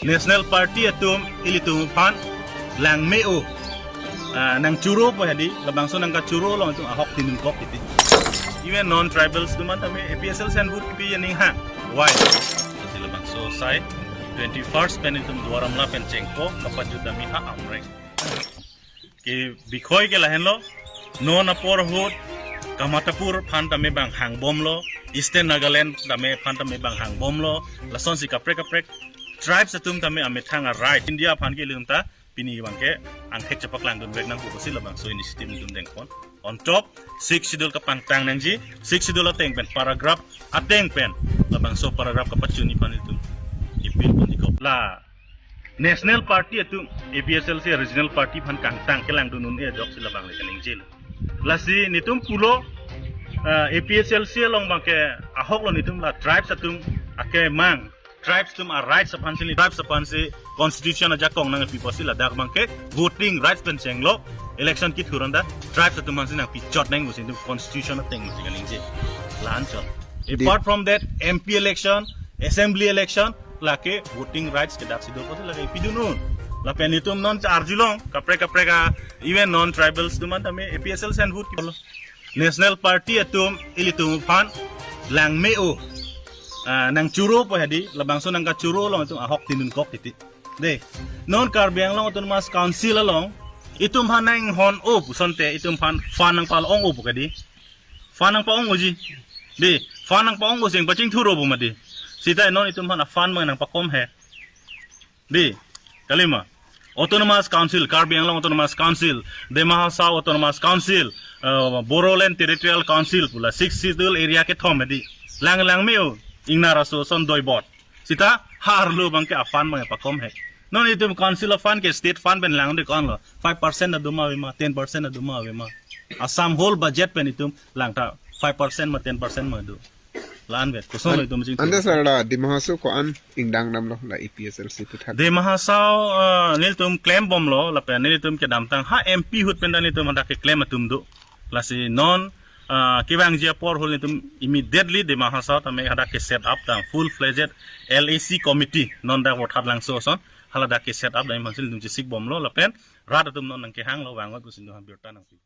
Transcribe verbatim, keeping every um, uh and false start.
National Party atum ilitum aphan langme-o, ah, nangchoro po hedi, labangso nangkachoro along itum ahok tinun kok titi. Even non tribals atum an tame A P H L C an vote pi aning hang. Why? Kasi labangso asai twenty-first pen itum Duar Amla pen chengpo, kapachut tame ha Amreng. Ke bikhoi ke lahenlo, non apor ahut Kamatapur aphan tame bang hangbomlo, Eastern Nagaland tame aphan tame bang hangbomlo, lasonsi kaprek kaprek tribes atum tame amethang a-right. India aphan ke ilitum ta pini bang ke angthek chepaklangdun vek nangpo pusi labangso initiative itum dengpon. On top, Sixth Schedule kapangtang nangji, Sixth Schedule ateng pen paragraph ateng pen labangso paragraph kapachuni aphan itum appeal pon ikop la National Party atum A P H L C regional party aphan kangtang kelangdun un-e ajok si labang le kaningjelo. Lasi netum pulo, ah, A P H L C along bang ke ahok lo netum la tribes atum akemang, tribes atum a-rights aphan si, tribes aphan si constitution ajakong nangpipo si ladak bang ke voting rights pen chenglo, election kethur anta tribes atum aphan si nangpichot nang pusi netum constitution ateng si kaningje. La-an chot. Di- Apart from that, M P election, assembly election, lake voting rights ke daksi do pusi lake pidun un. Lapen itum non arjulong, kaprek kaprek a, even non tribals atum an tame A P H L C an vote kipolo. National Party atum ilitum aphan langme-o, ah, nangchoro po hedi, labangso nangkachoro along itum ahok tinun kok titi. De, non Karbi Anglong Autonomous Council along itum aphan nanghon-o pusonte itum aphan fund nangpal-ong-o po kedi. Fund nangpa-ong-oji. De, fund nangpa-ong-o sing pachingthur-o po mati. Sita non itum aphan a-fund mang nangpakom he. De, kalima. Autonomous Council, Karbi Anglong Autonomous Council, Dima Hasao Autonomous Council, uh, Bodoland Territorial Council pula Sixth Schedule area kethom hedi. Lang langme-o, ingnar aso ason doibot. Sita harlo bang ke a-fund bang pakom he. Non itum council a-fund ke state fund pen langde konlo. Five percent aduma avema, ten percent aduma avema. Assam whole budget pen itum langta five percent ma ten percent ma do. La-an vet. Kosonlo itum ching. Ante sir la Dima Hasao ko-an ingdang damlo la A P H L C puthot. Dima Hasao, ah, nelitum klembomlo lapen nelitum kedamtang ha M P ahut pen ta nelitum hadak keklem atum do. Lasi non, ah, kevangji apor ahut nelitum immediately Dima Hasao tame hadak ke-set up tang full fledged L A C committee non dak Vothatlangso ason haladak ke-set up tame mansil nelitum chesikbomlo lapen rat atum non nangkehanglo vangot pusi nelitum birta nangpi.